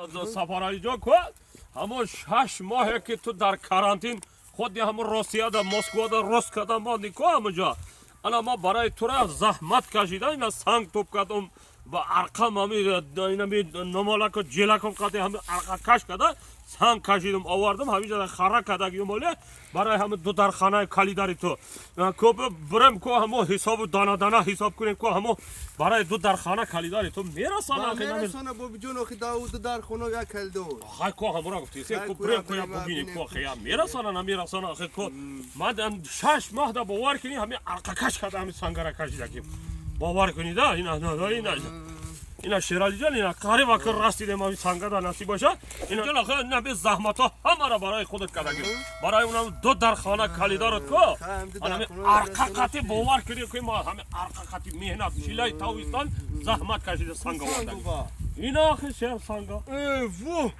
Сафаралиҷон, ко ҳамон 6 моҳе, ки ту дар карантин худи ҳамон Россияда, Москвада рост карда мондӣ ко, ҳамонҷо ана ма барои тура заҳмат кашида, ина санг топ кардам ба арқам, ҳами инами номалако ҷелаком қади ҳами арқа каш карда, санг кашидам, овардам, ҳаминҷа хара кардагим. Оле барои ҳами ду дархонаи калидари ту ко бирем ко, ҳамо ҳисобу дана дана ҳисоб кунем ко, ҳамо барои ду дархона калидари ту мерасона. Мерасона, бобиҷон, охи ду дархона, як калидор. Хай ко, ҳамора гуфти се ко, бирем ко, я бубинем ко, хая мерасона, намерасона. Охи ко ман 6 моҳ да, бовар кунӣ, ҳами арқакаш карда, ҳами сангара кашидаким, бовар кунӣ да. Ина, ина, ина, Шералиҷон, ина қариба ки расидем ҳами сангада, насиб боша. Ина ҷон, охи ина бе заҳматҳо ҳамара барои худат кардагим, барои унам ду дархона калидорат ко. Ҳами арқа қати, бовар кунӣ, ки ма ҳами арқа қати меҳнат, чилаи тобистон заҳмат кашида, санг овардагим. Ина охи шер санга. Э, во.